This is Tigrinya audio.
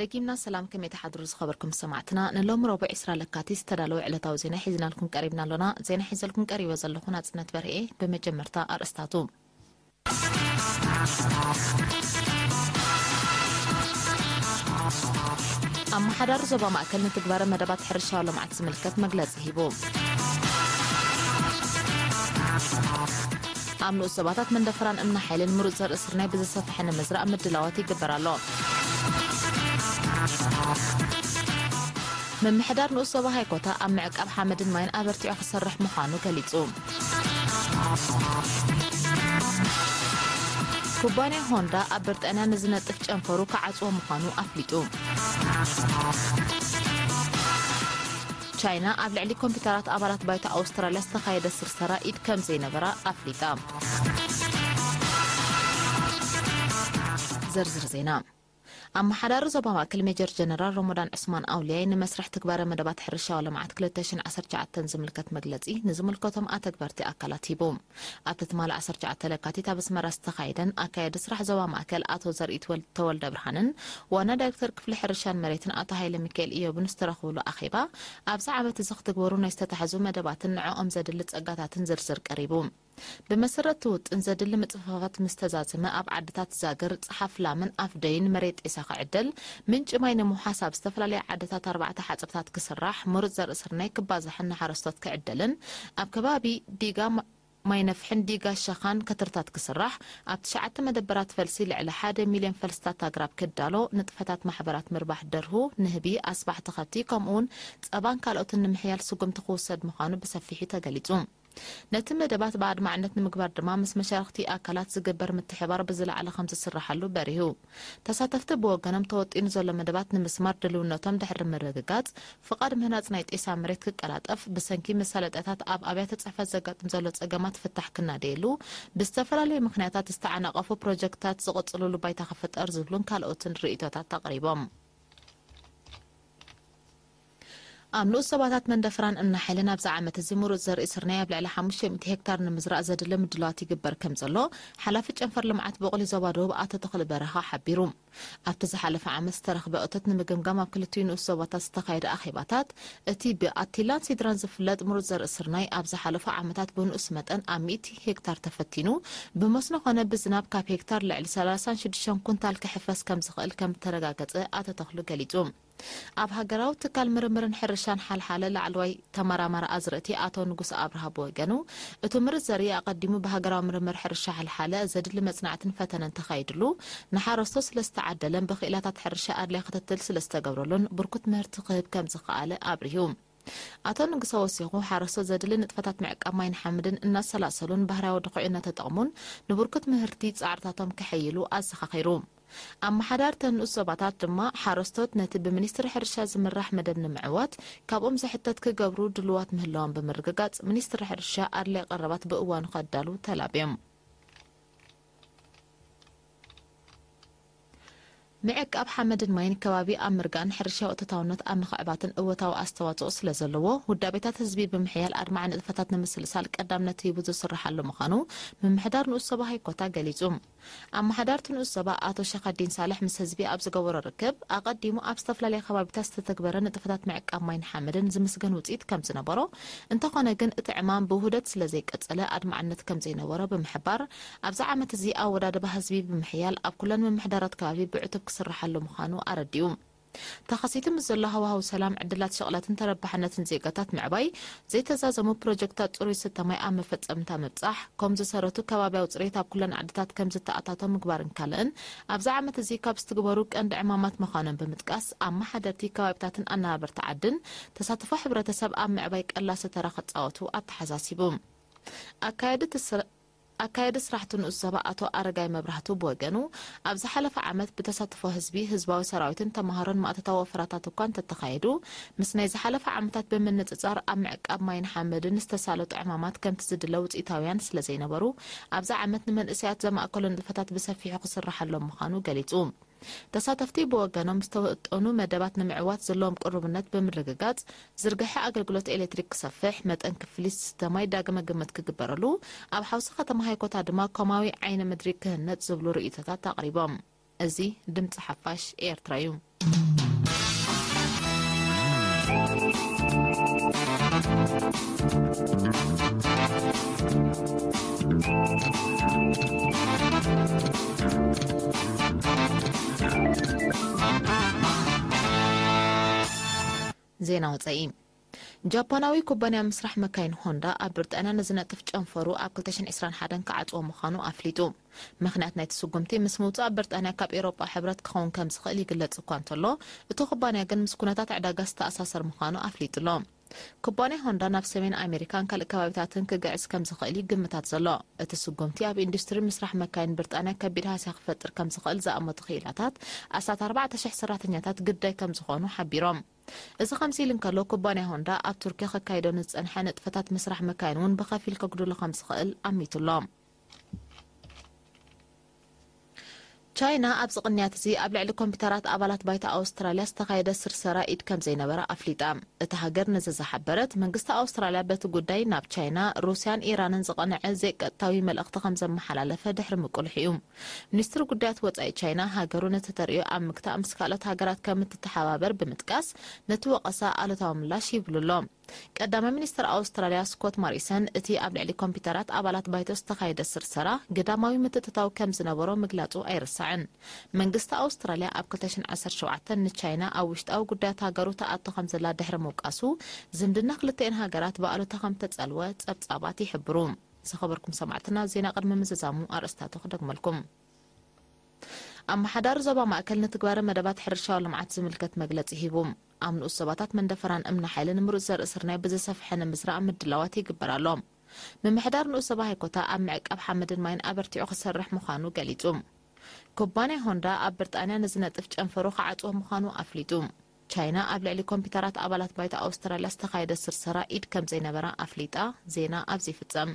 ደጊምና ሰላም፣ ከመይ ትሓድሩ ዝኸበርኩም ሰማዕትና? ንሎሚ ረቡዕ ዕስራ ለካቲት ዝተዳለወ ዕለታዊ ዜና ሒዝናልኩም ቀሪብና ኣሎና። ዜና ሒዘልኩም ቀሪበ ዘለኹ ናጽነት በርሄ። ብመጀመርታ ኣርእስታቱ። ኣመሓዳሪ ዞባ ማእከል ንትግባረ መደባት ሕርሻዊ ልምዓት ዝምልከት መግለጺ ሂቡ። ኣብ ንኡስ ዞባታት መንደፈራን እምኒ ሓይልን ምሩጽ ዘርኢ ስርናይ ብዝሰፍሐ ንምዝራእ ምድላዋት ይግበር ኣሎ። ምምሕዳር ንኡስ ዞባ ሃይኮታ ኣብ ምዕቃብ ሓመድን ማይን ኣበርቲዑ ክሰርሕ ምዃኑ ገሊጹ። ኩባንያ ሆንዳ ኣብ ብሪጣንያ ንዝነጥፍ ጨንፈሩ ክዓጽዎ ምዃኑ ኣፍሊጡ። ቻይና ኣብ ልዕሊ ኮምፒውተራት ኣባላት ባይቶ ኣውስትራልያ ዝተኻየደ ስርሰራ ኢድ ከም ዘይነበራ ኣፍሊጣ። ዝርዝር ዜና። ኣመሓዳሪ ዞባ ማእከል ሜጀር ጀነራል ሮሞዳን ዑስማን ኣውልያይ ንመስርሕ ትግባረ መደባት ሕርሻዊ ልምዓት ክልተ ሽሕን ዓሰርተ ትሽዓተን ዝምልከት መግለጺ ንዝምልከቶም ኣተግበርቲ ኣካላት ሂቡ። ኣብቲ ትማሊ ዓሰርተ ትሽዓተ ለካቲት ኣብ ኣስመራ ዝተኻየደን ኣካያዲ ስራሕ ዞባ ማእከል ኣቶ ዘርኢት ወል-፣ ተወልደ ብርሃንን ዋና ዳይሬክተር ክፍሊ ሕርሻን መሬትን ኣቶ ሃይለ ሚካኤል ኢዮብን ዝተረኽብሉ ኣኼባ፣ ኣብዚ ዓመት እዚ ክትግበሩ ናይ ዝተታሕዙ መደባትን ንዕኦም ዘድሊ ጸጋታትን ዝርዝር ቀሪቡ። ብመሰረት እቲ ውጥን ዘድሊ ምጽፍፋፋት ምስ ተዛዘመ፣ ኣብ ዓድታት ዛግር፣ ጸሓፍ ላምን ኣፍደይን መሬት ጤሳ ክዕደል፣ ምንጪ ማይ ንምውሓስ ኣብ ዝተፈላለያ ዓድታት ኣርባዕተ ሓጽብታት ክስራሕ፣ ምሩጽ ዘርኢ ስርናይ ክባዛሕን ንሓረስቶት ክዕደልን፣ ኣብ ከባቢ ዲጋ ማ-፣ ማይ ነፍሕን ዲጋ ሸኻን ከትርታት ክስራሕ፣ ኣብ ትሽዓተ መደበራት ፈልሲ ልዕሊ ሓደ ሚልዮን ፈልስታት ኣግራብ ክዳሎ፣ ንጥፈታት ማሕበራት ምርባሕ ደርሁ፣ ንህቢ፣ ኣስባሕቲ ከብቲ፣ ከምኡውን ጸባን ካልኦትን ንምሕያል ስጉምቲ ክውሰድ ምዃኑ ብሰፊሑ ተገሊጹ። ነቲ መደባት ብኣድማዕነት ንምግባር ድማ ምስ መሻርኽቲ ኣካላት ዝግበር ምትሕባር ብዝለዓለ ከም ዝስራሓሉ በሪሁ። ተሳተፍቲ ብወገኖም ተወጢኑ ዘሎ መደባት ንምስማር ድልውነቶም ድሕሪ ምርግጋጽ፣ ፍቓድ ምህናጽ ናይ ጤሳ መሬት ክቀላጠፍ፣ ብሰንኪ መሳለጥያታት ኣብ ኣብያተ ጽሕፈት ዘጋጥም ዘሎ ጸገማት ፍታሕ ክናደየሉ፣ ብዝተፈላለዩ ምኽንያታት ዝተዓናቐፉ ፕሮጀክትታት ዝቕጽልሉ ባይታ ክፍጠር ዝብሉን ካልኦትን ርእይቶታት ኣቕሪቦም። ኣብ ንኡስ ዞባታት መንደፍራን እምኒ ሓይልን ኣብዚ ዓመት እዚ ምሩጽ ዘርኢ ስርናይ ኣብ ልዕሊ ሓሙሽተ ሚእቲ ሄክታር ንምዝራእ ዘድሊ ምድላዋት ይግበር ከም ዘሎ ሓላፊ ጨንፈር ልምዓት በቑሊ ዞባ ደቡብ ኣቶ ተኽሊ በረኻ ሓቢሩ። ኣብቲ ዝሓለፈ ዓመት ዝተረኽበ እቶት ንምግምጋም ኣብ ክልቲኡ ንኡስ ዞባታት ዝተኻየደ ኣኼባታት፣ እቲ ብኣቲላን ሲድራን ዝፍለጥ ምሩጽ ዘርኢ ስርናይ ኣብ ዝሓለፉ ዓመታት ብንኡስ መጠን ኣብ ሚእቲ ሄክታር ተፈቲኑ ብመስኖ ኾነ ብዝናብ ካብ ሄክታር ልዕሊ ሰላሳን ሽዱሽተን ኩንታል ክሕፈስ ከም ዝኽእል ከም ዝተረጋገጸ ኣቶ ተኽሉ ገሊጹ። ኣብ ሃገራዊ ትካል ምርምርን ሕርሻን ሓልሓለ ላዕለዋይ ተመራማሪ ኣዝርእቲ ኣቶ ንጉስ ኣብርሃ ብወገኑ፣ እቲ ምርት ዘርኢ ኣቐዲሙ ብሃገራዊ ምርምር ሕርሻ ሓልሓለ ዘድሊ መጽናዕትን ፈተነን ተኻይድሉ፣ ንሓረስቶት ስለ ዝተዓደለን ብኽኢላታት ሕርሻ ኣድላይ ክትትል ስለ ዝተገብረሉን ብርኩት ምህርቲ ክህብ ከም ዝኸኣለ ኣብሪሁ። ኣቶ ንጉሰ ወሲኹ፣ ሓረስቶት ዘድሊ ንጥፈታት ምዕቃብ ማይን ሓመድን እናሰላሰሉን ባህርያዊ ድኹዒ እናተጠቕሙን ንብርኩት ምህርቲ ጻዕርታቶም ከሐይሉ ኣዘኻኺሩ። ኣመሓዳርተን ንኡስ ዞባታት ድማ ሓረስቶት ነቲ ብሚኒስትሪ ሕርሻ ዝምራሕ መደብ ንምዕዋት ካብኦም ዝሕተት ክገብሩ ድሉዋት ምህላዎም ብምርግጋጽ፣ ሚኒስትሪ ሕርሻ ኣድላይ ቀረባት ብእዋኑ ከዳሉ ተላብዮም። ምዕቃብ ሓመድን ማይን ከባቢ ኣብ ምርጋእን ሕርሻዊ እቶታውነት ኣብ ምኽዕባትን እወታዊ ኣስተዋጽኦ ስለ ዘለዎ፣ ውዳቤታት ህዝቢ ብምሕያል ኣድማዒ ንጥፈታት ንምስልሳል ቀዳምነት ሂቡ ዝስርሓሉ ምዃኑ ምምሕዳር ንኡስ ዞባ ሃይኮታ ገሊጹ። ኣመሓዳርቲ ንኡስ ዞባ ኣቶ ሸኻዲን ሳልሕ ምስ ህዝቢ ኣብ ዝገበሮ ርክብ፣ ኣቐዲሙ ኣብ ዝተፈላለየ ከባቢታት ዝተተግበረ ንጥፈታት ምዕቃብ ማይን ሓመድን ዝምስገን ውጽኢት ከም ዝነበሮ፣ እንተኾነ ግን እቲ ዕማም ብውህደት ስለ ዘይቀጸለ ኣድማዕነት ከም ዘይነበሮ ብምሕባር፣ ኣብዚ ዓመት እዚ ኣወዳድባ ህዝቢ ብምሕያል ኣብ ኩለን ምምሕዳራት ከባቢ ብዕቱብ ክስርሓሉ ምዃኑ ኣረዲኡ። ተኸሲቱ ምስ ዘሎ ሃዋህው ሰላም፣ ዕድላት ሽቕለትን ተረባሕነትን ዜጋታት ምዕባይ፣ ዘይተዛዘሙ ፕሮጀክታት ጽሩይ ዝስተ ማይ ኣብ መፈጸምታ ምብጻሕ፣ ኮም ዝሰረቱ ከባብያዊ ጽሬት ኣብ ኩለን ዓድታት ከም ዝተኣታቶ ምግባርን ካልእን ኣብዚ ዓመት እዚ ካብ ዝትግበሩ ቀንዲ ዕማማት ምዃኖም ብምጥቃስ፣ ኣመሓደርቲ ከባቢታትን ኣነባበርቲ ዓድን ተሳትፎ ሕብረተሰብ ኣብ ምዕባይ ቀላሲ ተራ ክጻወቱ ኣተሓሳሲቡ። ኣካየድቲ ስራ-፣ ኣካያዲ ስራሕቲ ንኡስ ዞባ ኣቶ ኣረጋይ መብራህቱ ብወገኑ፣ ኣብ ዝሓለፈ ዓመት ብተሳትፎ ህዝቢ፣ ህዝባዊ ሰራዊትን ተምሃሮን ማእቶታዊ ወፈራታት እኳ እንተተኻየዱ፣ ምስ ናይ ዝሓለፈ ዓመታት ብምንጽጻር ኣብ ምዕቃብ ማይን ሓመድን ዝተሳለጡ ዕማማት ከምቲ ዝድለ ውጽኢታውያን ስለ ዘይነበሩ፣ ኣብዚ ዓመት ንመንእሰያት ዘማእከሉ ንጥፈታት ብሰፊሑ ክስርሓሎም ምዃኑ ገሊጹ። ተሳተፍቲ ብወገኖም ዝተወጠኑ መደባት ንምዕዋት ዘለዎም ቅሩብነት ብምርግጋጽ፣ ዝርግሐ ኣገልግሎት ኤሌክትሪክ ክሰፍሕ፣ መጠን ክፍሊት ዝስተ ማይ ዳግመ ግምት ክግበረሉ፣ ኣብ ሓውሲ ከተማ ሃይኮታ ድማ ኮማዊ ዓይኒ ምድሪ ክህነጽ ዝብሉ ርእይቶታት ኣቕሪቦም። እዚ ድምጺ ሓፋሽ ኤርትራ እዩ። ዜና ወጻኢ። ጃፓናዊ ኩባንያ ምስራሕ መካይን ሆንዳ ኣብ ብሪጣንያ ንዝነጥፍ ጨንፈሩ ኣብ ክልተ ሽሕን ዕስራን ሓደን ክዓጽዎ ምዃኑ ኣፍሊጡ። ምኽንያት ናይቲ ስጉምቲ ምስ ምውጻእ ብሪጣንያ ካብ ኤውሮጳ ሕብረት ክኸውን ከም ዝኽእል ይግለጽ እኳ እንተሎ፣ እቲ ኩባንያ ግን ምስ ኩነታት ዕዳጋ ዝተኣሳሰር ምዃኑ ኣፍሊጡ ኣሎ። ኩባንያ ሆንዳ ናብ ሰሜን ኣሜሪካን ካልእ ከባቢታትን ክግዕዝ ከም ዝኽእል እዩ ግምታት ዘሎ። እቲ ስጉምቲ ኣብ ኢንዱስትሪ ምስራሕ መካይን ብሪጣንያ ከቢድ ሃስያ ክፈጥር ከም ዝኽእል ዝኣመቱ ክኢላታት፣ ኣስታት ኣርባዕተ ሽሕ ሰራሕተኛታት ግዳይ ከም ዝኾኑ ሓቢሮም። እዚ ከምዚ ኢሉ እንከሎ፣ ኩባንያ ሆንዳ ኣብ ቱርኪ ከካይዶ ንዝጸንሐ ንጥፈታት ምስራሕ መካይን እውን ብኸፊል ከጉድሎ ከም ዝኽእል ኣሚቱ ኣሎ። ቻይና ኣብዚ ቅንያት እዚ ኣብ ልዕሊ ኮምፒውተራት ኣባላት ባይቶ ኣውስትራልያ ዝተኻየደ ስርሰራ ኢድ ከም ዘይነበራ ኣፍሊጣ። እታ ሃገር ነዚ ዝሓበረት፣ መንግስቲ ኣውስትራልያ በቲ ጉዳይ ናብ ቻይና፣ ሩስያን ኢራንን ዝቐንዐ ዘይቀጥታዊ መልእኽቲ ከም ዘመሓላለፈ ድሕሪ ምቁልሑ እዩ። ሚኒስትሪ ጉዳያት ወጻኢ ቻይና፣ ሃገሩ ነቲ ተርእዮ ኣብ ምግታእ ምስ ካልኦት ሃገራት ከም እትተሓባበር ብምጥቃስ፣ ነቲ ወቐሳ ኣሉታዊ ምላሽ ይብሉ ኣሎ። ቀዳማይ ሚኒስትር ኣውስትራልያ ስኮት ማሪሰን፣ እቲ ኣብ ልዕሊ ኮምፒውተራት ኣባላት ባይቶ ዝተኻየደ ስርሰራ ግዳማዊ ምትእትታው ከም ዝነበሮ ምግላጹ ኣይርሳዕን። መንግስቲ ኣውስትራልያ ኣብ ክልተ ሽሕን ዓሰርተ ሸውዓተን ንቻይና ኣብ ውሽጣዊ ጉዳያት ሃገሩ ትኣቱ ከም ዘላ ድሕሪ ምውቃሱ፣ ዝምድና ክልተኤን ሃገራት ብኣሉታ ከም ተጸልወ ጸብጻባት ይሕብሩ። ዝኸበርኩም ሰማዕትና፣ ዜና ቅድሚ ምዝዛሙ ኣርእስታቱ ክደግመልኩም። ኣመሓዳሪ ዞባ ማእከል ንትግባረ መደባት ሕርሻዊ ልምዓት ዝምልከት መግለጺ ሂቡ። ኣብ ንኡስ ዞባታት መንደፈራን እምኒ ሓይልን ምሩጽ ዘርኢ ስርናይ ብዝሰፍሐ ንምዝራእ ምድላዋት ይግበር ኣሎ። ምምሕዳር ንኡስ ዞባ ሃይኮታ ኣብ ምዕቃብ ሓመድን ማይን ኣበርቲዑ ክሰርሕ ምዃኑ ገሊጹ። ኩባንያ ሆንዳ ኣብ ብሪጣንያ ንዝነጥፍ ጨንፈሩ ክዓጽዎ ምዃኑ ኣፍሊጡ። ቻይና ኣብ ልዕሊ ኮምፒውተራት ኣባላት ባይቶ ኣውስትራልያ ዝተኻየደ ስርሰራ ኢድ ከም ዘይነበራ ኣፍሊጣ። ዜና ኣብዚ ይፍጸም።